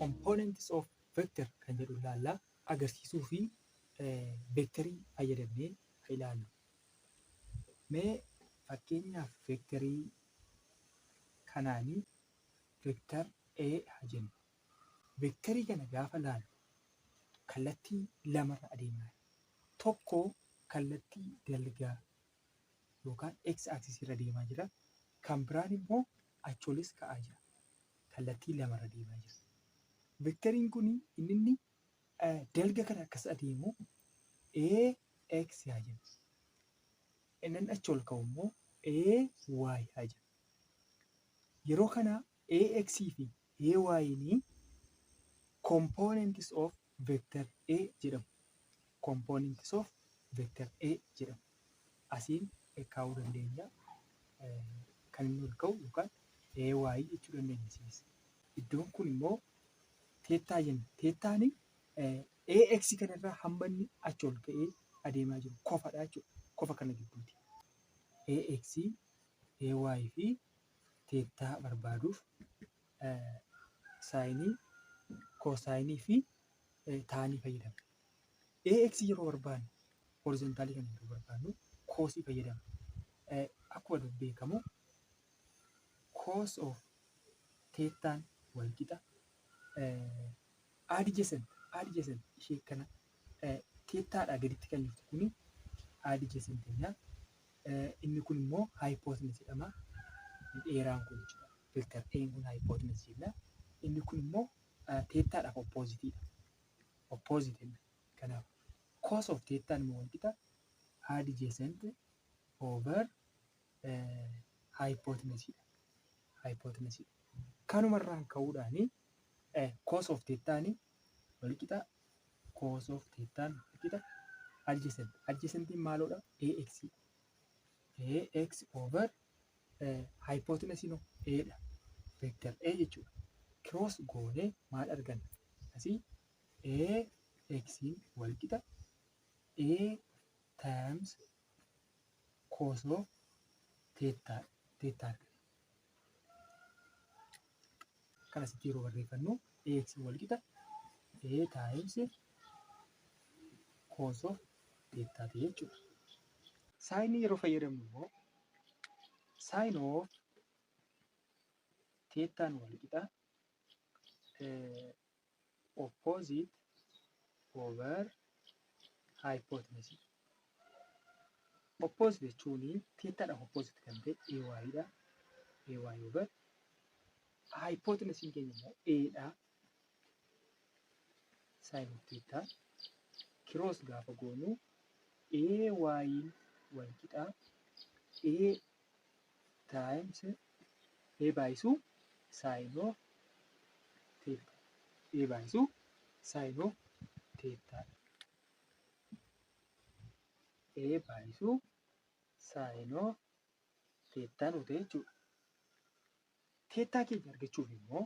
Components of vector kan jedhu ilaalla. Agarsiisuu fi veektarii fayyadamnee haa ilaallu. Mee fakkeenyaaf veektarii kanaanii vector A haa jennu. Veektarii kana gaafa ilaallu kallattii lamarra adeemaa jira. Tokko kallattii dalgaa yookaan x axis irra deemaa jira. Kan biraan immoo achoolis ka'aa jira. Kallattii lamarra deemaa jira. Veektariin kun inni dalga kana akkas adeemu AX haa jennu. Inni achi ol ka'u immoo AY haa jennu. Yeroo kana AX fi AY components of vector A jedhamu. Components of vector A jedhamu. Asiin kaa'uu dandeenya. Kan inni ol ka'u yookaan AY jechuu dandeenya asiis. Iddoon kun immoo theta jenna. Thetaan AX kanarraa hamma inni achi ol ka'ee adeemaa jiru kofadha jechuudha. Kofa kana gidduuti. AX, AY fi theta barbaaduuf saayinii, koosaayinii fi taanii fayyadamna. AX yeroo barbaannu, horizontaalii kana yeroo barbaannu, koosii fayyadamna. Akkuma beekamu cos of thetaan wal qixa adjacent ishee kana thetaadhaa gaditti kan jirtu kuni adjacent jenna. Inni kun immoo hypotenuse jedhama. Dheeraan kun jechuudha. Vector A kun hypotenuse jenna. Inni kun immoo thetaadhaaf oppositeidha. Opposite jenna. Kanaaf cos of thetaan immoo wal qixa adjacent over hypotenuse dha. Hypotenuse. Kanumarraan ka'uudhaani cos of thetaan wal qixa cos of thetaan wal qixa adjacent. Adjacentiin maaloodha? AX. AX over hypotenuse no A dha. Vector A jechuudha. Cross goonee maal arganna? Asii AX wal qixa A times cos of theta arganna. Kan asitti yeroo barreeffannu AX wal qixa A times cos of theta ta'e jechuudha. Saayinii yeroo fayyadamnu immoo sine of thetaan wal qixa opposite over hypotenuse. Opposite jechuun thetaadhaaf opposite kan ta'e AY dha. AY over hypotenuse keenya immoo A dha. Sine of theta cross gaafa goonu AY wal qixa A times A baay'isuu sine of theta. A baay'isuu sine of theta. A baay'isuu sine of theta nu ta'e jechuudha. Theta keenya argachuuf immoo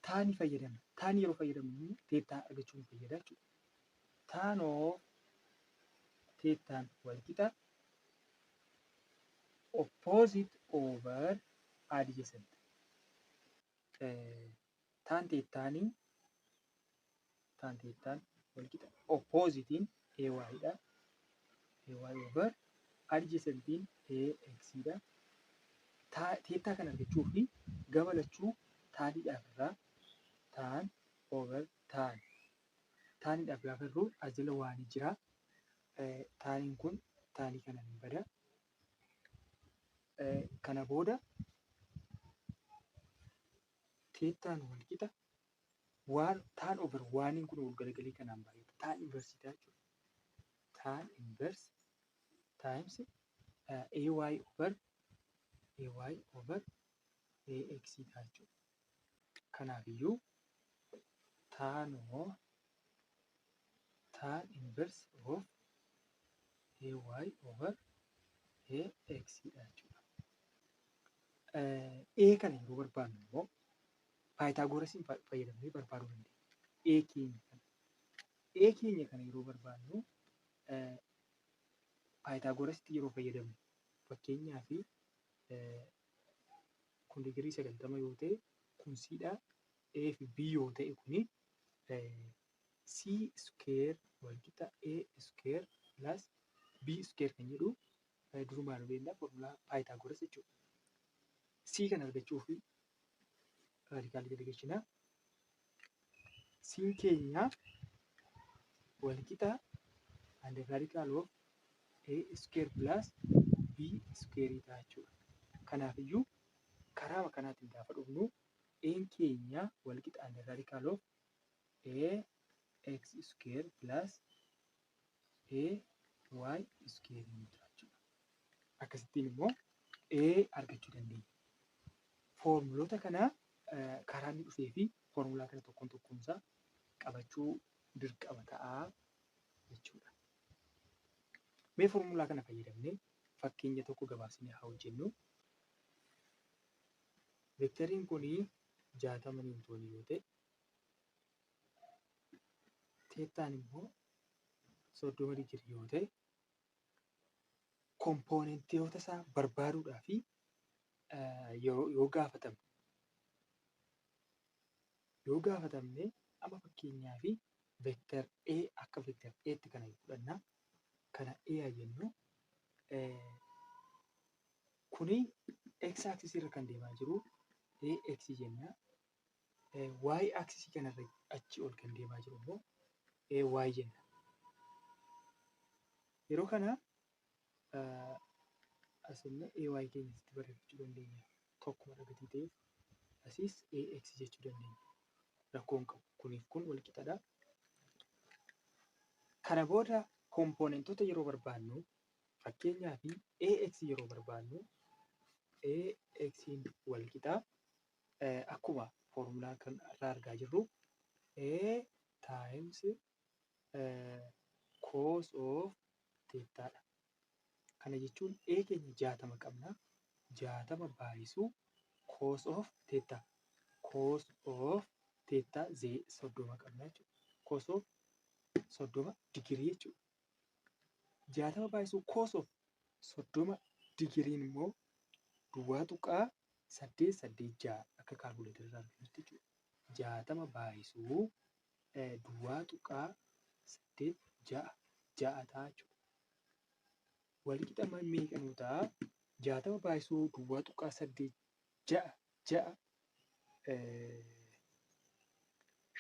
taanii fayyadamna. Taanii yeroo fayyadamnu immoo theta argachuuf nu fayyada jechuudha. Tan of thetaan wal qixa opposite over adjacent. Tan thetaanii tan thetaan wal qixa oppositiin AY dha. AY over adjacentiin AX dha. Theta kana argachuuf gama lachuu taniidhaaf irraa tan over tan. Taniidhaaf gaafa hirru as jala waanii jira. Taniin kun tanii kanaan hin bada. Kana booda thetaan wal qixa waan tan over oneiin kun wal galagalee kanaan baay'ata. Tan inverse ta'a jechuudha. Tan inverse times AY over AY over AX ta'a jechuudha. Kanaafiyyuu tan of tan inverse of AY over AX dha jechuudha. A kana yeroo barbaadnu immoo Pythagorasiin fayyadamnee barbaaduu dandeenya. A keenya kana. A keenya kana yeroo barbaadnu, Pythagorasitti yeroo fayyadamnu, fakkeenyaaf kun digirii 90 yoo ta'e, Kun C dha. A fi B yoo ta'e kuni C square walqixa A square plus B square kan jedhu durumaan beekna, foormulaa Pythagoras jechuudha. C kan argachuuf radical jala galchina. C'n keenya walqixa under radical of A square plus B square ta'a jechuudha. Kanaafiyyuu karaa kanaatiin gaafa dhufnu, A'n keenya walqixa under radical of A x square plus A y square nu ta'a jechuudha. Akkasittiin immoo A argachuu dandeenya. Foormuloota kana karaa inni dhufee fi foormulaa kana tokkoon tokkoon isaa qabachuu dirqama ta'a jechuudha. Mee foormulaa kana fayyadamnee fakkeenya tokko gabaabsinee haa hojjennu. Veektariin kun 60 niwutoonii yoo ta'e, teettaan immoo 30 digirii yoo ta'e, kompoonentoota isaa barbaaduudhaa fi yoo gaafatamne, amma fakkeenyaa fi vector A, akka vector A'tti kana fudhanna. Kana A haa jennu. Kuni x axis irra kan deemaa jiru AX jenna. Y axis kanarra achi ol kan deemaa jiru immoo AY jenna. Yeroo kana asimmoo AY keenya asitti barreeffachuu dandeenya. Tokkuma gatii ta'eef asiis AX jechuu dandeenya. Rakkoo hin qabu. Kuniif kun wal qixadha. Kana booda kompoonentoota yeroo barbaannu, fakkeenyaaf AX yeroo barbaannu, AX wal qixa akkuma foormulaa kan irraa argaa jirru A times cos of theta dha. Kana jechuun A keenya 60 qabna. 60 baay'isuu cos of theta. Cos of theta 30 qabna jechuudha. Cos of 30 digirii jechuudha. 60 baay'isuu cos of 30 digiriin immoo 0.886 akka kaalkuleetara irraa argannutti jechuudha. 60 baay'isuu 0.866 ta'a jechuudha. Walqixa meeqa nuu ta'a? 60 baay'isuu 0.866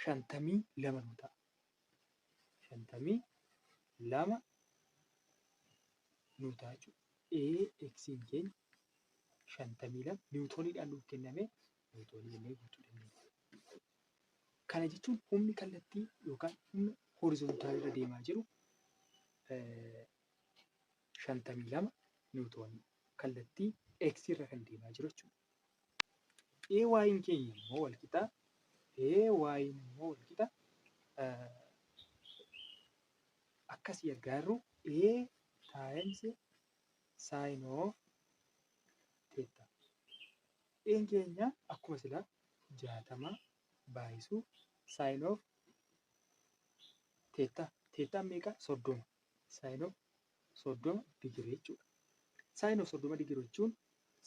52 nuu ta'a. 52 nuu ta'a jechuudha. AX'n keenya 52 niwutooniidhaan nuuf kenname, niwutoonii jennee guutuu dandeenya. Kana jechuun humni kallattii yookaan humna horizontaalii irra deemaa jiru 52 niwutoonii kallattii X irra kan deemaa jiru jechuudha. AY'n keenya immoo wal qixa AY'n immoo wal qixa akkasii argaa jirru A times sin of theta. A'n keenya akkuma silaa 60 baay'isuu sin of theta. Thetaan meeqa? 30. Sin of 30 digirii jechuudha. Sin of 30 digirii jechuun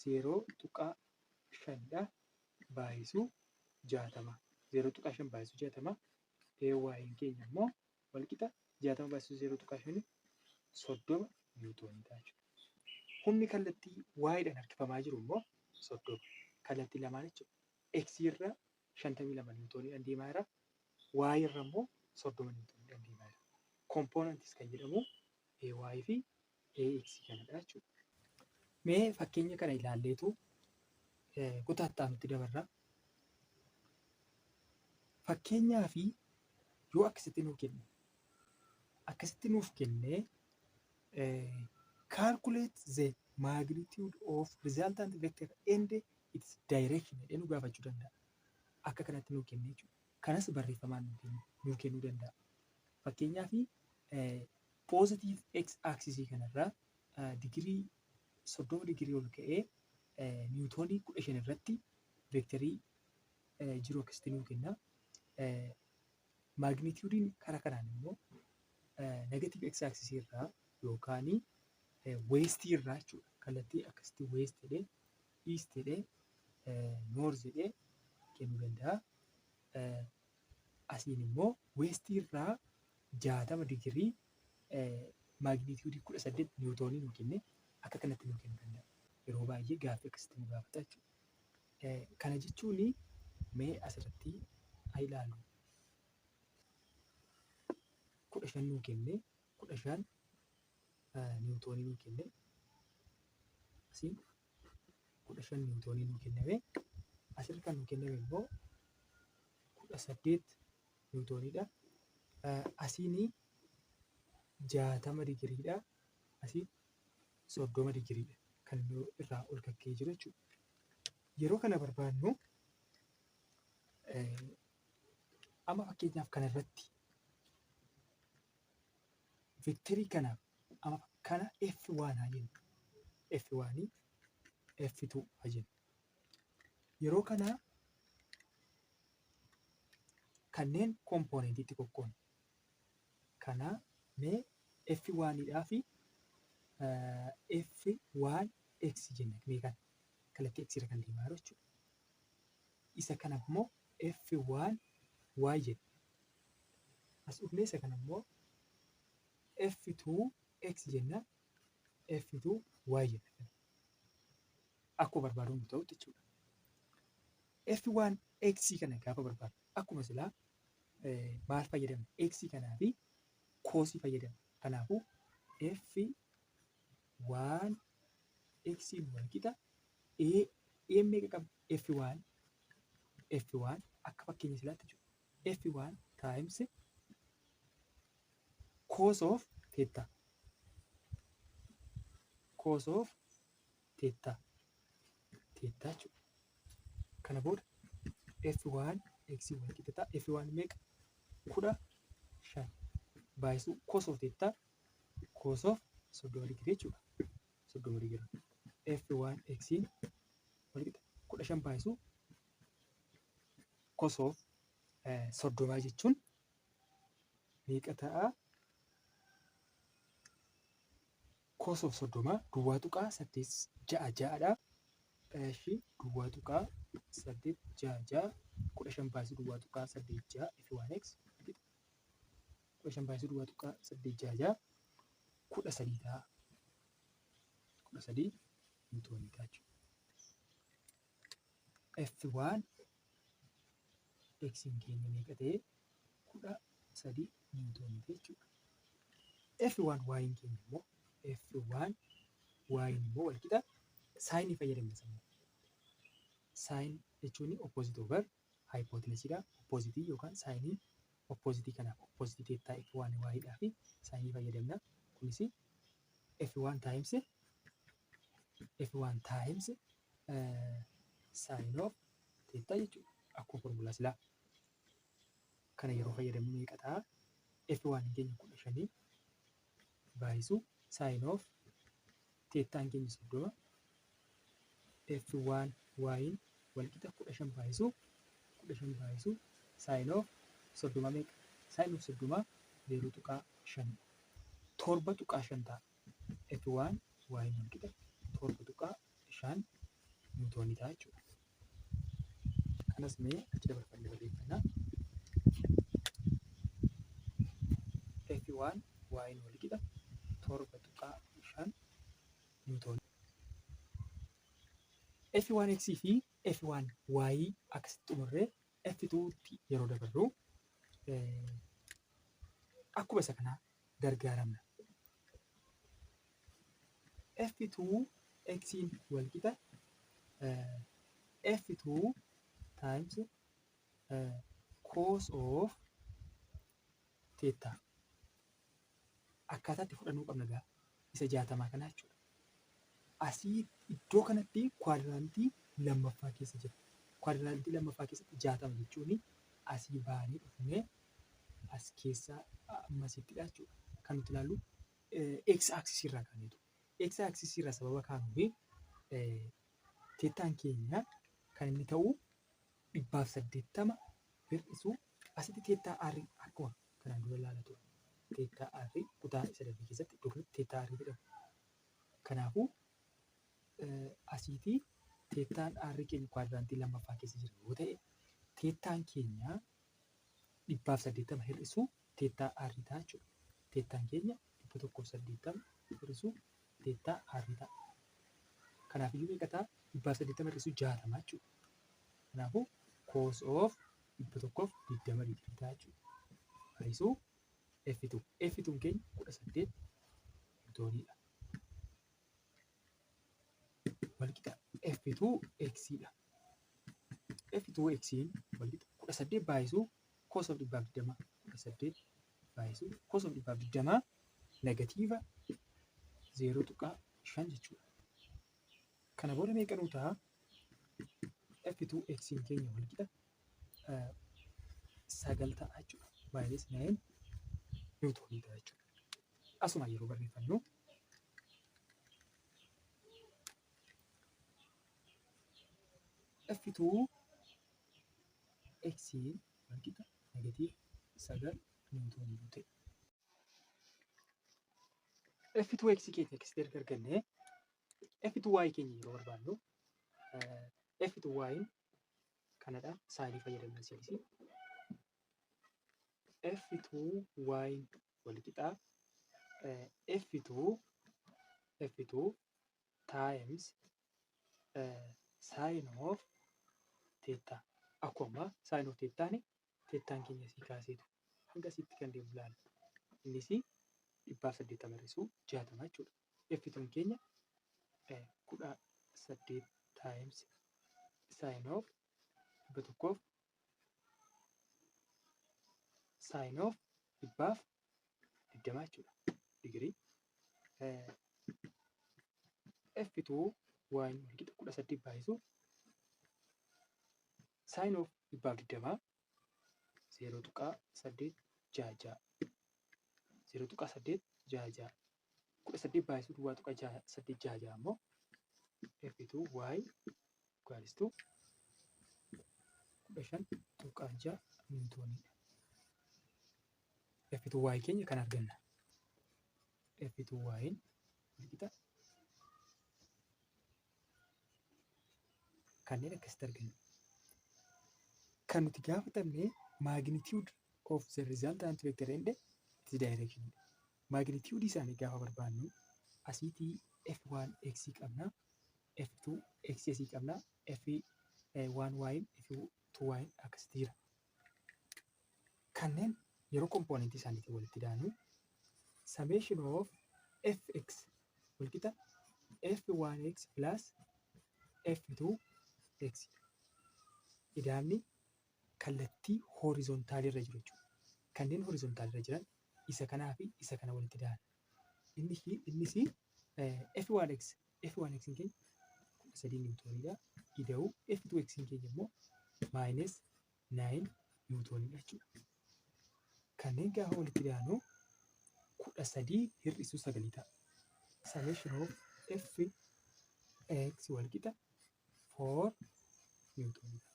0.5dha, baay'isuu 60. 0.5 baay'isuu 60. AY'n keenya immoo walqixa 60 baay'isuu 0.5, 30 niwutoonii ta'a jechuudha. Humni kallattii Y'dhaan harkifamaa jiru immoo 30. Kallattii lamaan jechuudha. X irra 52 niwutooniidhaan deemaa jira. Y irra immoo 30 niwutooniidhaan deemaa jira. Components kan jedhamu AY fi AX kanadha jechuudha. Mee fakkeenya kana ilaalleetu kutaa itti aanutti dabarra. Fakkeenyaa fi yoo akkasitti nuuf kenne, akkasitti nuuf kennee, "Calculate the magnitude of resultant vector and its direction" jedhee nu gaafachuu danda'a. Akka kanatti nuuf kennee jechuudha. Kanas barreeffamaan nuuf kennuu danda'a. Fakkeenyaaf, positive x axis kanarraa digirii 30 digirii ol ka'ee niwutoonii 15 irratti veektarii jiru akkasitti nuu kenna. Magnitudeiin karaa kanaan immoo negative x axis irraa yookaan westii irraa jechuudha. Kallattii akkasitti west jedhee, east jedhee, north jedhee kennuu danda'a. Asiin immoo westii irraa 60 digirii magnitude 18 niwutoonii nuu kenne akka kanatti nuu kennuu danda'a. Yeroo baay'ee gaaffii akkasitti nu gaafata jechuudha. Kana jechuun mee asirratti haa ilaallu. 15 nuu kenne, 15 niwutoonii nuu kenne, asiin 15 niwutoonii nuu kenname, asirra kan nuu kenname immoo 18 niwutooniidha. Asiin 60 digiriidha. Asiin 30 digiriidha kan inni irraa ol kakka'ee jiru jechuudha. Yeroo kana barbaadnu amma fakkeenyaaf kanarratti vektarii kanaaf amma kana F1 haa jennu. F1 F2 haa jennu. Yeroo kana kanneen kompoonentiitti qoqqoodna. Kana mee F1 dhaa fi F1 X jenna mee kana kallattii X irra kan deemaa jiru jechuudha. Isa kana immoo F1 Y jenna. As dhufnee isa kana immoo F2 X jenna, F2 Y jenna. Akkuma barbaadamu ta'utti jechuudha. F1 X kana gaafa barbaadnu akkuma silaa maal fayyadamna? X kanaa fi koosii fayyadamna. Kanaafuu F1 X wal qixa A meeqa qabna? F1 F1 akka fakkeenya silaatti jechuudha. F1 times cos of theta, cos of theta theta jechuudha. Kana booda F1 X wal qixa ta'a. F1 meeqa? 15 baay'isuu cos of theta, cos of 30 digirii jechuudha. 30 digirii. F1 X wal qixa 15 baay'isuu cos of 30 jechuun meeqa ta'a? Cos of 30 0.866dha. Eshi 0.866, 15 baay'isuu 0.86 F1x 15 baay'isuu 0.866 13 ta'a. 13 niwutoonii ta'a jechuudha. F1 X keenya meeqa ta'e? 13 niwutoonii jechuudha. F1 Y keenya immoo, F1 Y immoo wal qixa saayinii fayyadamna sammuu. Sine jechuun opposite over hypotenuse dha. Opposite yookaan saayinii opposite kanaaf opposite theta F1 Y dhaa fi saayinii fayyadamna. Kunis F1 times F1 times sine of theta jechuudha. Akkuma formulaa silaa. Kana yeroo fayyadamnu meeqa ta'a? F1 keenya 15 baay'isuu sine of thetaan keenya 30, F1 Y wal qixa 15 baay'isuu 15 baay'isuu sine of 30 meeqa? Sine of 30 0.5, 7.5 ta'a. F1 Y wal qixa 7.5 niwutoonii ta'a jechuudha. Kanas mee achi dabarfannee barreeffannaa. F1 Y wal qixa 7.5 niwutoonii. F1x fi F1y akkasitti xumurree F2 tti yeroo dabarru akkuma isa kanaa gargaaramna. F2 x wal qixa F2 times cos of theta. Akkaataa itti fudhannuu qabna gaa isa 60 kanaa jechuudha. Asii iddoo kanatti kwaadiraantii lammaffaa keessa jira. Kwaadiraantii lammaffaa keessatti 60 jechuun asii baanee dhufnee as keessaa ammasittidha jechuudha. Kan nuti ilaallu x axis irraa kaaneetu. X axis irraa sababa kaanuufi thetaan keenya kan inni ta'u 180 hir'isuu asitti theta r akkuma kanaan dura ilaalaa turre. Theta r kutaa isa darbe keessatti iddoo kanatti theta r jedhama. Kanaafuu asiitii thetaan r keenya kwaadiraantii lammaffaa keessa jira yoo ta'e, Teettaan keenya 180 hir'isuu teettaa R ta'a jechuudha. Teettaan keenya 180 hir'isuu teettaa R ta'a. Kanaafiyyuu meeqa ta'a? 180 hir'isuu 60 jechuudha. Kanaafuu cos of 120 digirii ta'a jechuudha. Baay'isuu F2. F2 keenya 18 niwutooniidha. Walqixa F2 X dha. F2 X walqixa 18 baay'isuu cos of 120 18 baay'isuu cos of 120 negatiiva 0.5 jechuudha. Kana booda meeqa nuu ta'a? F2 X keenya walqixa 9 ta'a jechuudha. Minus 9 niwutoonii ta'a jechuudha. Asuma yeroo barreeffannu F2 X walqixa negatiiva 9 niwutoonii yoo ta'e. F2 X keenya akkasitti erga argannee F2 Y keenya yeroo barbaannu F2 Y kanadha saayinii fayyadamna si'asii. F2 Y walqixa F2 times sin of theta. Akkuma sin of thetaan thetaan keenya sii kaaseetu hanga asitti kan deemu ilaalla. Innis 180 hir'isuu 60 jechuudha. F2 keenya 18 times sin of 100 sin of 120 jechuudha. Digirii F2 Y walqixa 18 baay'isuu sin of 120 0.866 0.866 18 baay'isuu duwwaa tuqaa 866 immoo F2 Y equals to 15.6 niwutooniidha. F2 Y keenya kan arganna. F2 Y walqixa kanneen akkasitti arganna. Kan nuti gaafatamne magnitude of the resultant vector and its direction. Magnitude isaanii gaafa barbaannu asiitii F1 X qabna, F2 X asii qabna, F1 Y, F2 Y akkasitti jira. Kanneen yeroo kompoonentii isaaniitiin walitti daanu summation of Fx walqixa F1x plus F2x. Idaamni kallattii horizontaalii irra jiru jechuudha. Kanneen horizontaalii irra jiran isa kanaa fi isa kana walitti daana. Innis F1x F1x keenya 13 niwutooniidha. Ida'uu F2x keenya immoo minus 9 niwutooniidha jechuudha. Kanneen gaafa walitti daanu 13 hir'isuu 9 ta'a. Summation of Fx walqixa 4 niwutooniidha.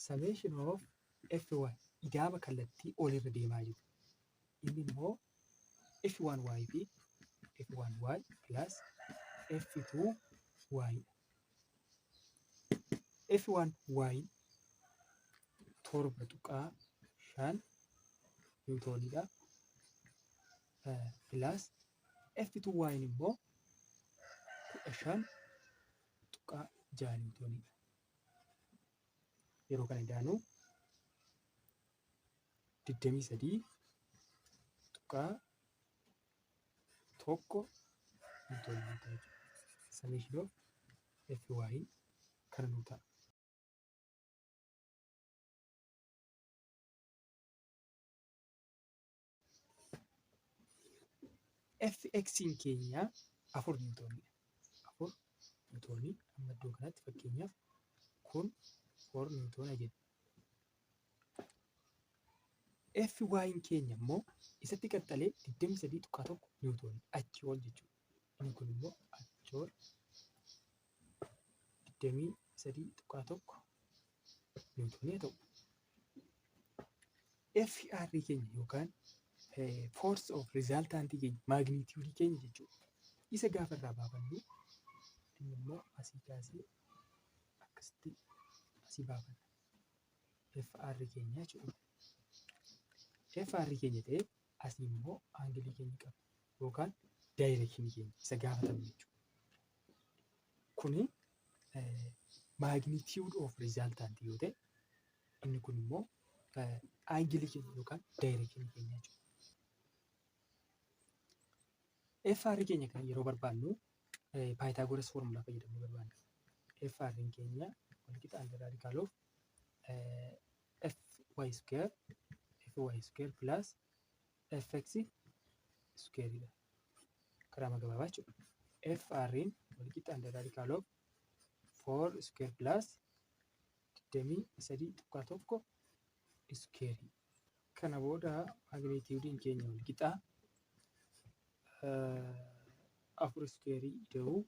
Summation of Fy idaama kallattii olirra deemaa jiru. Inni immoo F1y fi F1y plus F2y dha. F1y 7.5 niwutooniidha. Plus F2y immoo 15.6 niwutooniidha. Yeroo kana idaanu 23.1 niwutoonii ta'a jechuudha. Summation of Fy kana nuu ta'a. Fx keenya 4 niwutooniidha. 4 niwutoonii amma iddoo kanatti fakkeenyaaf kun 4 niwutoona jenna. Fy keenya immoo isatti qaxxalee 23.1 niwutoonii achi ol jechuudha. Inni kun immoo achi ol 23.1 niwutoonii haa ta'u. FR keenya yookaan force of resultant keenya, magnitude keenya jechuudha. Isa gaafa irraa baafannu, inni immoo asii kaasee akkasitti asii baafanna. FR keenya jechuudha. FR keenya ta'ee, asii immoo angle keenya qaba yookaan direction keenya isa gaafatamne jechuudha. Kuni magnitude of resultant yoo ta'e, inni kun immoo angle keenya yookaan direction keenya jechuudha. FR keenya kan yeroo barbaannu Pythagoras formula fayyadamuu barbaanna. FR keenya walqixa under radical of Fy square plus Fx square dha. Karaa gabaabaa jechuudha. FR walqixa under radical of 4 square plus 23.1 square. Kana booda magnitudeiin keenya walqixa 4 square ida'uu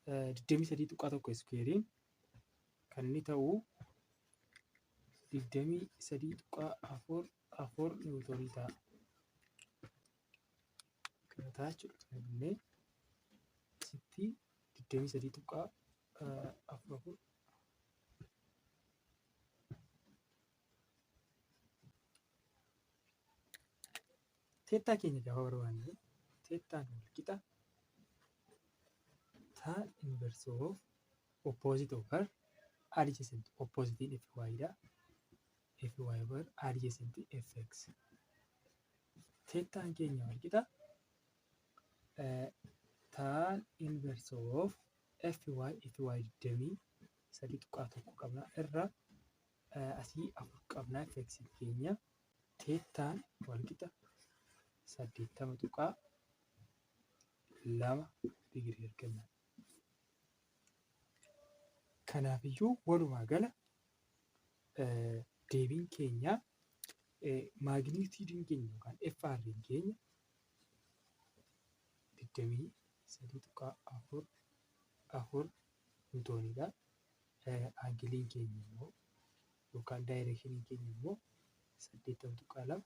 23.1 squareiin kan inni ta'u 23.44 newtonii ta'a. Kana ta'a jechuudha. Kana jennee asitti 23.44. Theta keenya gaafa barbaannu, thetaan walqixa tan inverse of opposite over adjacent. Opposite Fy dha. Fy over adjacent Fx. Thetaan keenya walqixa tan inverse of Fy, Fy 23.1 qabna, irra asii 4 qabna Fx keenya. Thetaan walqixa 80.2 digirii arganna. Kanaafiyyuu walumaa gala deebiin keenya, magnitudeiin keenya yookaan FR keenya 23.44 newtoniidha. Angleiin keenya immoo yookaan directioniin keenya immoo 80.2.